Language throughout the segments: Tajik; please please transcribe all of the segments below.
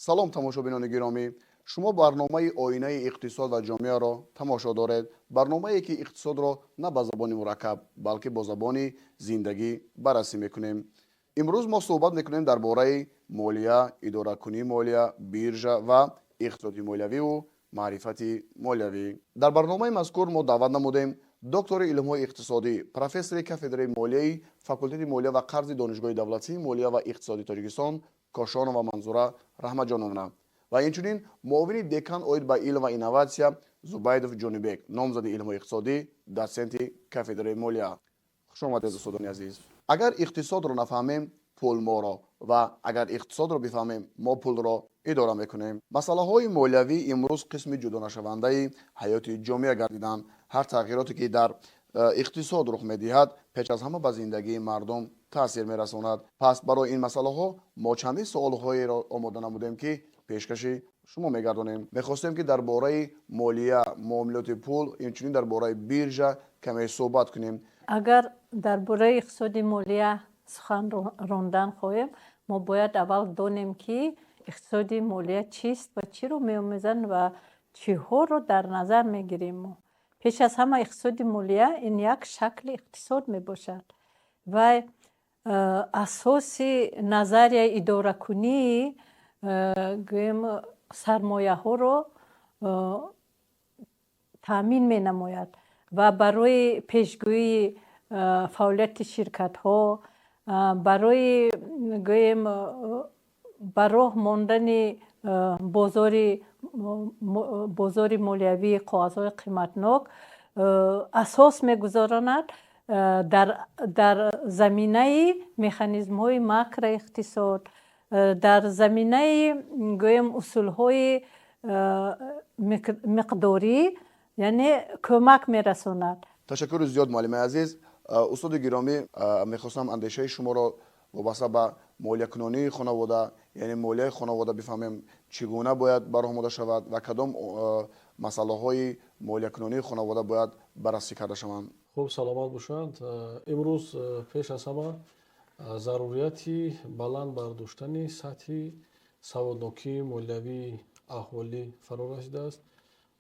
Салом, тамошобинони гиромӣ! Шумо барномаи «Оинаи иқтисод ва ҷомеаро» тамошо доред, барномае ки иқтисодро на ба забони мураккаб, балки бо забони зиндагӣ баррасӣ мекунем. Имрӯз мо суҳбат мекунем дар бораи молия, идоракунии молия, биржа ва иқтисоди молиявиву маърифати молиявӣ. Дар барномаи мазкур мо даъват намудем доктори илмҳои иқтисодӣ, профессори кафедраи молияи факултети молия ва қарзи Донишгоҳи давлатии молия ва иқтисоди Тоҷикистон Кошонова Манзура Раҳматҷоновна ва инчунин муовини декан оид ба илм ва инноватсия Зубайдов Ҷонибек, номзади илмҳои иқтисодӣ, дотсенти кафедраи молия. Хуш омадед, устодони азиз! Агар иқтисодро нафаҳмем, пул моро, ва агар иқтисодро бифаҳмем, мо пулро идора мекунем. Масъалаҳои молиявӣ имрӯз қисми ҷудонашавандаи ҳаёти ҷомеа гардиданд. Ҳар тағйироте ки дар иқтисод рух медиҳад, пеш аз ҳама ба зиндагии мардум таъсир мерасонад. Пас барои ин масъалаҳо мо чандин суолҳоеро омода намудем, ки пешкаши шумо мегардонем. Мехостем, ки дар бораи молия, муомилоти пул, инчунин дар бораи биржа каме суҳбат кунем. Агар дар бораи иқтисоди молия сухан рондан хоҳем, мо бояд аввал донем, ки иқтисоди молия чист ва чиро меомӯзанд ва чиҳоро дар назар мегирем. Мо пеш аз ҳама, иқтисоди молия ин як шакли иқтисод мебошад ва асоси назарияи идоракунии гӯем, сармояҳоро таъмин менамояд ва барои пешгӯии фаъолияти ширкатҳо, барои, гӯем, ба роҳ мондани бозори молиявии коғазҳои қиматнок асос мегузоронад. Дар заминаи механизмҳои макроиқтисод, дар заминаи, гӯем, усулҳои миқдорӣ, яъне кӯмак мерасонад. Ташаккури зиёд, муаллимаи азиз. Устоди гиромӣ, мехостам андешаи шуморо вобаста ба молиякунонии хонавода, яъне молияи хонавода бифаҳмем, чӣ гуна бояд ба роҳ монда шавад ва кадом масъалаҳои молиякунонии хонавода бояд баррасӣ карда шаванд. Хуб, саломат бошанд. Имрӯз пеш аз ҳама зарурияти баланд бардоштани сатҳи саводнокии молиявии аҳолӣ фаро расидааст.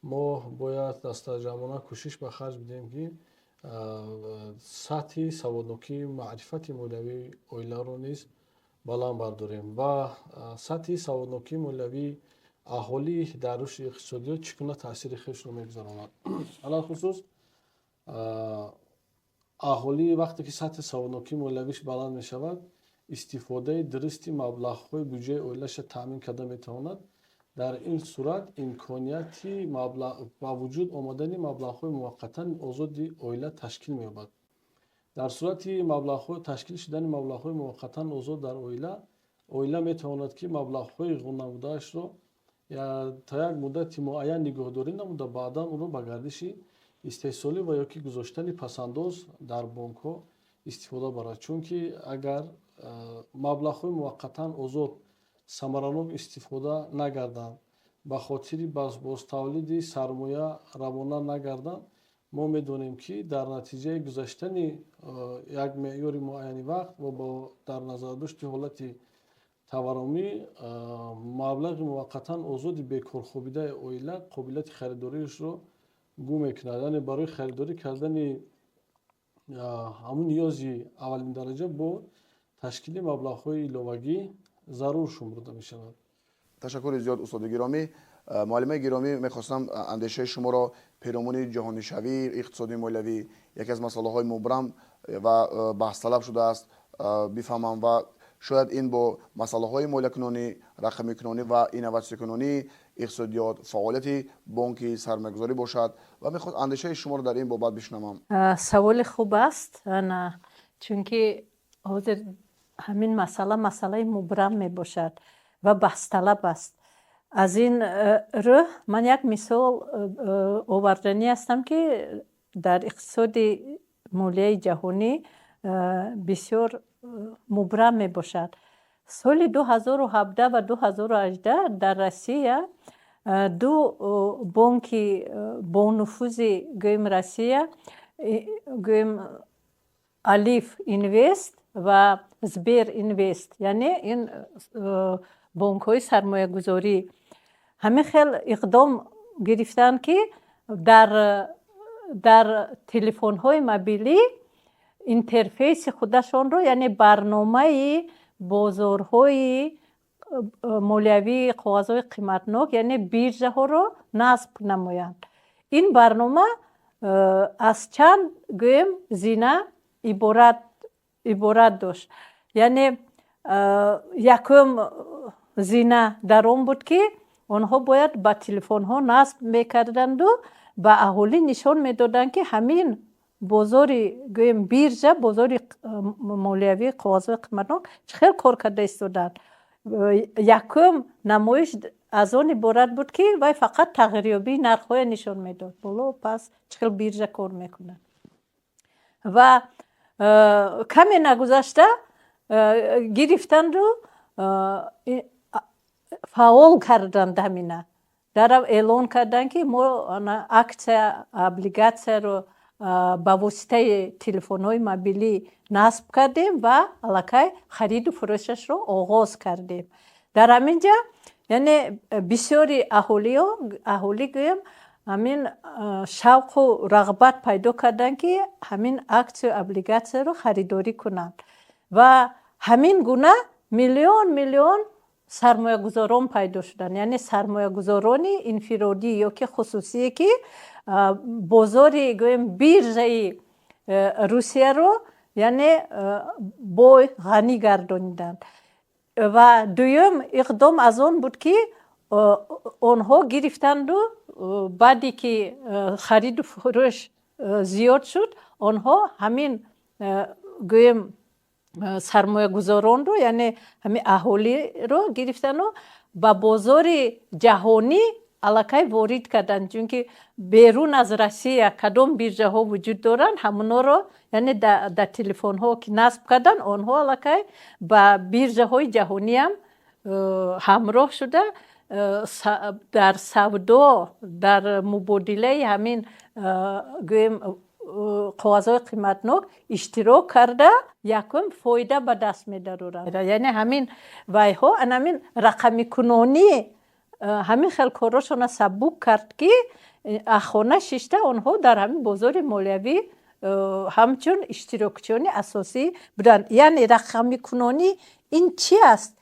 Мо бояд дастаҷамъона кӯшиш ба харҷ бидиҳем, ки сатҳи саводнокии маърифати молиявии оиларо низ баланд бардорем. Ва сатҳи саводнокии молиявии аҳолӣ дар рушди иқтисодиёт чӣ гуна таъсири худашро мегузаронад? Алалхусус, аҳолӣ вақте ки сатҳи саводнокии молиявиш баланд мешавад, истифодаи дурусти маблағҳои буҷаи оилаша таъмин карда метавонад. Дар ин сурат имконияти ба вуҷуд омадани маблағҳои муваққатан озоди оила ташкил меёбад. Дар сурати ташкил шудани маблағҳои муваққатан озод дар оила, оила метавонад, ки маблағҳои ғуннамудаашро то як муддати муайян нигоҳдорӣ намуда, баъдан онро ба гардиши истеҳсолӣ ва ё ки гузоштани пасандоз дар бонкҳо истифода барад. Чунки агар маблағҳои муваққатан озод самаранок истифода нагарданд, ба хотири бозтавлиди сармоя равона нагарданд, мо медонем, ки дар натиҷаи гузаштани як меъёри муайяни вақт ва бо дар назардошти ҳолати таваррумӣ, маблағи муваққатан озоди бекорхобидаи оила қобилияти харидориашро гум мекунад, яъне барои харидорӣ кардани ҳамун ниёзи аввалиндараҷа бо ташкили маблағҳои иловагӣ зарур шумурда мешавад. Ташаккури зиёд, устоди гиромӣ. Муаллимаи гиромӣ, мехостам андешаи шуморо перомуни ҷаҳонишавии иқтисоди молиявӣ, яке аз масъалаҳои мубрам ва баҳсталаб шудааст, бифаҳмам ва шояд ин бо масъалаҳои молиякунонӣ, рақамикунонӣ ва инноватсиякунонии иқтисодиёт, фаъолияти бонки сармоягузорӣ бошад ва мехост андешаи шуморо дар ин бобат бишунавам. Саволи хуб аст, чунки ҳозир ҳамин масъала масъалаи мубрам мебошад ва баҳсталаб аст. Аз ин рӯ ман як мисол оварданӣ ҳастам, ки дар иқтисоди молияи ҷаҳонӣ бисёр мубрам мебошад. Соли 2017 ва 2018 дар Россия ду бонки бонуфузи, гӯем, Россия, гӯем, Алиф Инвест ва Сбер Инвест, яъне ин Бонкҳои сармоягузорӣ ҳамин хел иқдом гирифтанд, ки дар телефонҳои мобилӣ интерфейси худашонро, яъне барномаи бозорҳои молиявии коғазҳои қиматнок, яъне биржаҳоро насб намоянд. Ин барнома аз чанд, гӯем, зина иборат дошт. Яъне якум зина дар он буд, ки онҳо бояд ба телефонҳо насб мекарданду ба аҳолӣ нишон медоданд, ки ҳамин бозори, гӯем, биржа, бозори молиявии коғазҳои қиматнок чӣ хел кор карда истодаанд. Якум намоиш аз он иборат буд, ки вай фақат тағйирёбии нархҳоя нишон медод, боло пас, чӣ хел биржа кор мекунад. Ва каме нагузашта гирифтанду фаъол карданд ҳамина. Дарав эълон карданд, ки мо акция, облигатсияро ба воситаи телефонҳои мобилӣ насб кардем ва аллакай хариду фурӯшашро оғоз кардем. Дар ҳамин ҷа, яъне, бисёри аҳолиё, аҳолӣ, гӯем, ҳамин шавқу рағбат пайдо карданд, ки ҳамин аксию облигатсияро харидорӣ кунанд, ва ҳамин гуна миллион миллион сармоягузорон пайдо шуданд, яъне сармоягузорони инфиродӣ ё ки хусусие, ки бозори, гӯем, биржаи Русияро, яъне, бой, ғанӣ гардониданд. Ва дуюм иқдом аз он буд, ки онҳо гирифтанду, баъде ки хариду фурӯш зиёд шуд, онҳо ҳамин, гӯем, сармоягузоронро, яъне ҳамин аҳолиро гирифтану ба бозори ҷаҳонӣ аллакай ворид карданд, чунки берун аз Россия кадом биржаҳо вуҷуд доранд, ҳамоноро, яъне, дар телефонҳо ки насб карданд, онҳо аллакай ба биржаҳои ҷаҳониам ҳамроҳ шуда, дар савдо, дар мубодилаи ҳамин, гӯем, коғазҳои қиматнок иштирок карда, якум фоида ба даст медароранд. Яъне ҳамин вайҳо, анамин рақамикунонӣ ҳамин хел корҳошона сабук кард, ки хона шишта онҳо дар ҳамин бозори молиявӣ ҳамчун иштирокчиёни асосӣ буданд. Яъне рақамикунонӣ ин чи аст?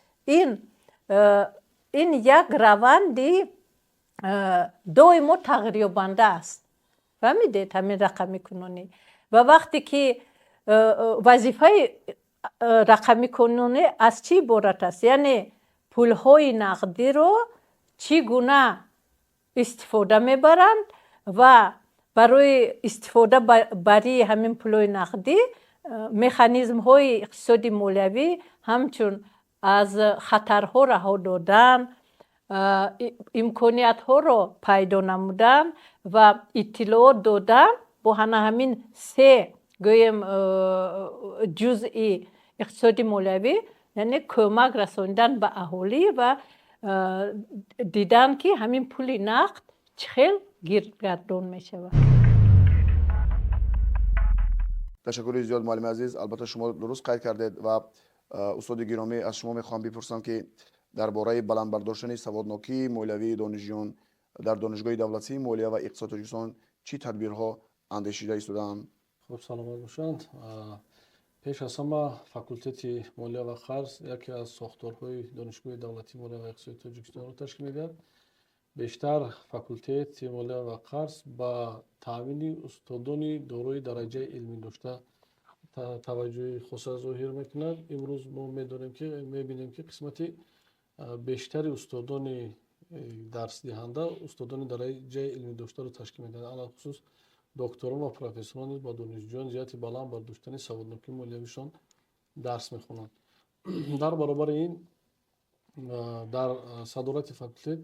Ин як раванди доимо тағйирёбанда аст, фаҳмидед? Ҳамин рақамикунонӣ ва вақте ки вазифаи рақамикунонӣ аз чӣ иборат аст? Яъне пулҳои нақдиро чӣ гуна истифода мебаранд ва барои истифода барии ҳамин пулҳои нақдӣ механизмҳои иқтисоди молиявӣ, ҳамчун аз хатарҳо раҳо додан, имкониятҳоро пайдо намудан ва иттилоот додан, бо ҳана ҳамин се, гӯем, ҷузъи иқтисоди молиявӣ, яъне кӯмак расонидан ба аҳолӣ ва дидан, ки ҳамин пули нақд чӣ хел гирдгардон мешавад. Ташаккури зиёд, муаллими азиз. Албатта, шумо дуруст қайд кардед. Ва, устоди гиромӣ, аз шумо мехоҳам бипурсам, ки дар бораи баланд бардоштани саводнокии молиявии донишҷӯён дар Донишгоҳи давлатии молия ва иқтисоди Тоҷикистон чӣ тадбирҳо андешида истодаанд? Хуб, саломат бошанд. Пеш аз ҳама, факултети молия ва қарз яке аз сохторҳои Донишгоҳи давлатии молия ва иқтисоди Тоҷикистонро ташкил медиҳад. Бештар факултети молия ва қарз ба таъмини устодони дорои дараҷаи илмӣ дошта таваҷҷӯҳи хоса зоҳир мекунад. Имрӯз мо медонем, ки мебинем, ки қисмати бештари устодони дарсдиҳанда устодони дараҷаи илмӣ доштаро ташкил медиҳанд. Алалхусус докторон ва профессорон низ ба донишҷӯён ҷиҳати баланд бардоштани саводнокии молиявишон дарс мехонанд. Дар баробари ин, дар садорати факултет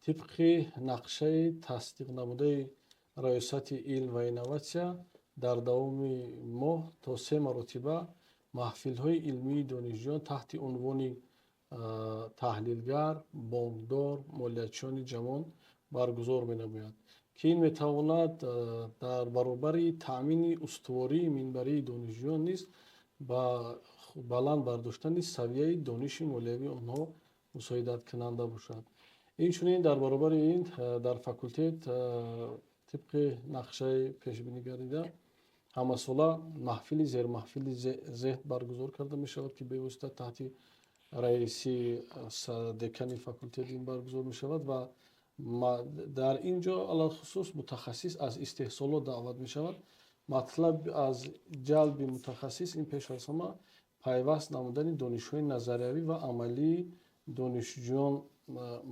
тибқи нақшаи тасдиқнамудаи Раёсати илм ва инноватсия дар давоми моҳ то се маротиба маҳфилҳои илмии донишҷӯён таҳти унвони «Таҳлилгар, бонкдор, молиячиёни ҷавон» баргузор менамояд, ки ин метавонад дар баробари таъмини устувории минбарии донишҷӯён низ ба баланд бардоштани савияи дониши молиявии онҳо Мусоидаткунанда бошад. Инчунин, дар баробари ин, дар факултет тибқи нақшаи пешбинӣ гардида ҳамасола маҳфили зермаҳфили зеҳн баргузор карда мешавад, ки бевосита таҳти раиси декани факултет ин баргузор мешавад ва дар ин ҷо алалхусус мутахассис аз истеҳсолот даъват мешавад. Матлаб аз ҷалби мутахассис ин пеш аз ҳама пайваст намудани донишҳои назариявӣ ва амалии донишҷӯён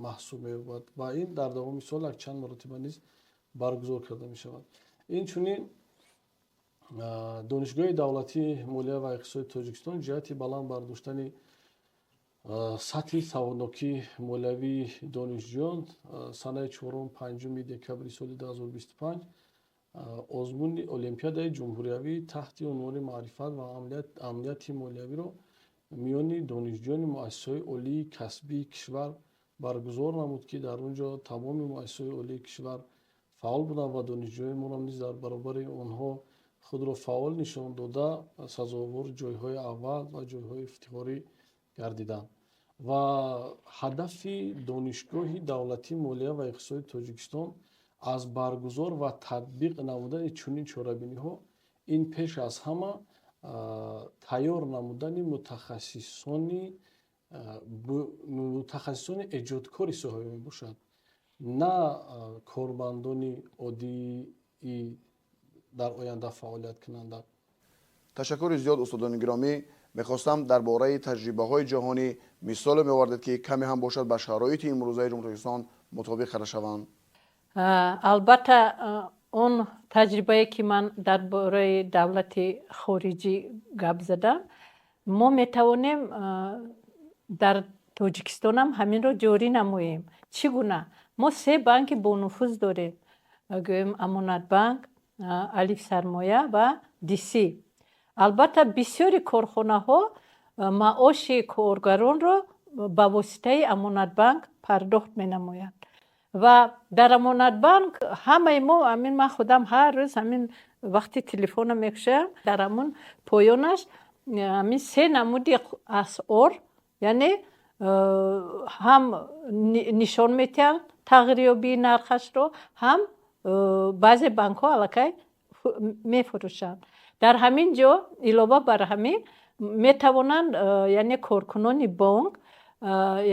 маҳсуб меёбад ва ин дар давоми сол якчанд маротиба низ баргузор карда мешавад. Инчунин, Донишгоҳи давлатии молия ва иқтисоди Тоҷикистон ҷиҳати баланд бардоштани сатҳи саводнокии молиявии донишҷӯён санаи 4-5 декабри соли 2025 озмуни олимпиадаи ҷумҳуриявӣ таҳти унвони «Маърифат ва амнияти молиявиро» миёни донишҷӯёни муассисаҳои олии касбии кишвар баргузор намуд, ки дар он ҷо тамоми муассисаҳои олии кишвар фаъол буданд ва донишҷӯёни моро низ дар баробари онҳо худро фаъол нишон дода, сазовор ҷойҳои аввал ва ҷойҳои ифтихорӣ гардиданд. Ва ҳадафи Донишгоҳи давлатии молия ва иқтисоди Тоҷикистон аз баргузор ва татбиқ намудани чунин чорабиниҳо ин пеш аз ҳама тайёр намудани мутахассисони эҷодкори соҳавӣ мебошад, на кормандони оддии дар оянда фаъолияткунанда. Ташаккури зиёд, устодони гиромӣ. Мехостам дар бораи таҷрибаҳои ҷаҳонӣ мисоле меовардед, ки каме ҳам бошад ба шароити имрӯзаи Ҷумҳурии Тоҷикистон мутобиқ карда шаванд. Албатта, он таҷрибае, ки ман дар бораи давлати хориҷӣ гап задам, мо метавонем дар Тоҷикистонам ҳаминро ҷорӣ намоем. Чӣ гуна? Мо се банки бонуфуз дорем, гӯем, Амонатбанк, Алиф Сармоя ва Дисӣ. Албатта, бисёри корхонаҳо маоши коргаронро ба воситаи Амонатбанк пардохт менамоянд ва дар Амонатбанк ҳамаи мо ҳамин, ман худам ҳар рӯз ҳамин вақти телефонро мекушоям, дар ҳамун поёнаш ҳамин се намуди асъор, яъне ҳам нишон медиҳанд тағйирёбии нархашро, ҳам баъзе банкҳо аллакай мефурӯшанд. Дар ҳамин ҷо, илова бар ҳамин, метавонанд, яъне коркунони бонк,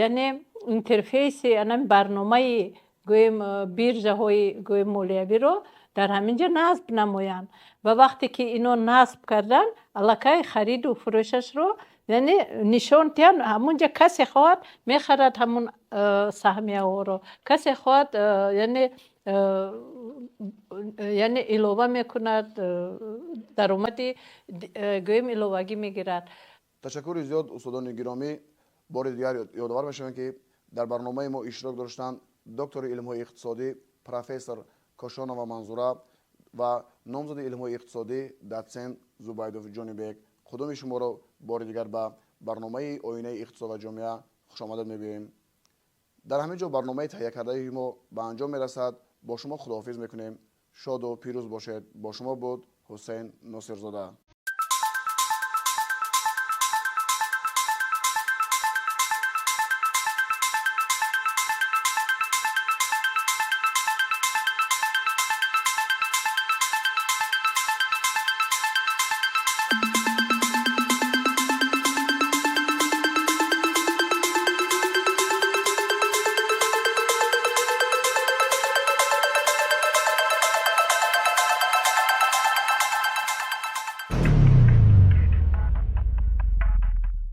яъне интерфейси анами барномаи, гӯем, биржаҳои, гӯем, молиявиро дар ҳамин ҷо насб намоянд ва вақте ки ино насб карданд, аллакай хариду фурӯшашро, яъне, нишон диҳанд. Ҳамун ҷо касе хоҳад, мехарад ҳамун саҳмияҳоро, касе хоҳад, яъне илова мекунад, даромади, гӯем, иловагӣ мегирад. Ташаккури зиёд, устодони гиромӣ. Бори дигар ёдовар мешавем, ки дар барномаи мо иштирок доштанд доктори илмҳои иқтисодӣ, профессор Кошонова Манзура ва номзади илмҳои иқтисодӣ, дотсент Зубайдов Ҷонибек. Қудуми шуморо бори дигар ба барномаи «Оинаи иқтисод ва ҷомеа» хушомадед мегӯем. Дар ҳамин ҷо барномаи таҳиякардаи мо ба анҷом мерасад. Бо шумо худоҳофиз мекунем. Шоду пирӯз бошед. Бо шумо буд Ҳусейн Носирзода.